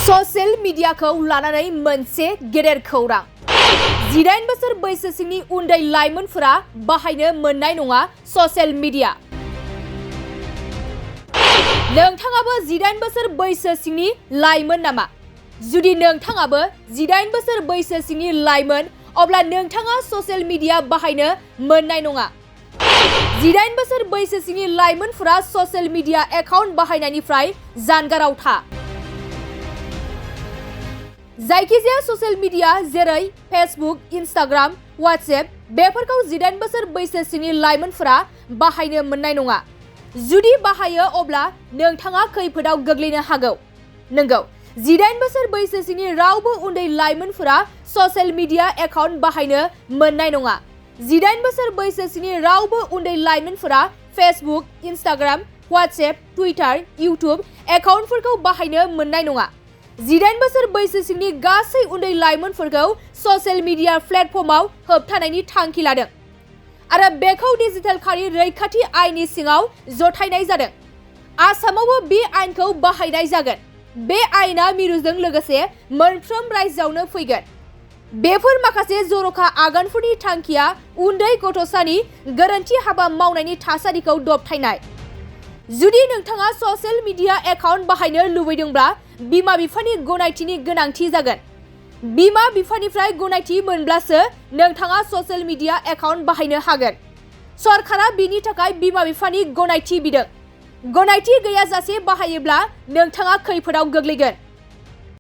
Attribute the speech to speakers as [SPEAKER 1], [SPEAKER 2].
[SPEAKER 1] Social मिडियाखौ लानानै मोनसे गेदेर खौरां 18 बोसोर बैसो सिंनि उन्दै लाइमोनफोरा बाहायनो मोननाय नङा ससियेल मिडिया। नोंथाङाबो 18 बोसोर बैसो सिंनि लाइमोन नामा? जुदि नोंथाङाबो 18 बोसोर बैसो सिंनि लाइमोन अब्ला नोंथाङा ससियेल मिडिया बाहायनो मोननाय नङा। 18 बोसोर बैसो सिंनि लाइमोनफोरा ससियेल मिडिया एकाउन्ट बाहायनायनिफ्राय जानगाराव था। जायखिजाया ससियेल मिडिया जेरै फेसबुक, इन्स्टाग्राम, व्हाट्सएप बेफोरखौ 18 बोसोर बैसो सिंनि लाइमोनफोरा बाहायनो मोननाय नङा। जुदि बाहायो अब्ला नोंथाङा खैफोदाव गोग्लैनो हागौ। नंगौ, 18 बोसोर बैसो सिंनि रावबो उन्दै लाइमोनफोरा ससियेल मिडिया एकाउन्ट बाहायनो मोननाय नङा। 18 बोसोर बैसो सिंनि रावबो उन्दै लाइमोनफोरा Facebook, Instagram, WhatsApp, Twitter, YouTube एकाउन्टफोरखौ बाहायनो मोननाय नङा। 18 बोसोर बैसो सिंनि गासै उन्दै लाइमोनफोरखौ ससियेल मिडिया प्लेटफर्माव होबथानायनि थांखि लादों आरो बेखौ डिजिटेल खारि रैखाथि आयेननि सिङाव जथायनाय जादों। आसामावबो बे आयेनखौ बाहायनाय जागोन। बे आयेना मिरुजों लोगोसे मोनफ्रोम रायजोआवनो फैगोन। बेफोर माखासे जर'खा आगानफोरनि थांखिया उन्दै गथ'सानि गोरोन्थि हाबा मावनायनि थासारिखौ दबथायनाय। जुदि नोंथाङा ससियेल मिडिया एकाउन्ट बाहायनो लुबैदोंब्ला बिमा-बिफानि गनायथिनि गोनांथि जागोन। बिमा-बिफानिफ्राय गनायथि मोनब्लासो नोंथाङा ससियेल मिडिया एकाउन्ट बाहायनो हागोन। सरकारा बेनि थाखाय बिमा-बिफानि गनायथि बिदों। गनायथि गैयाजासे बाहायोब्ला नोंथाङा खैफोदाव गोग्लैगोन।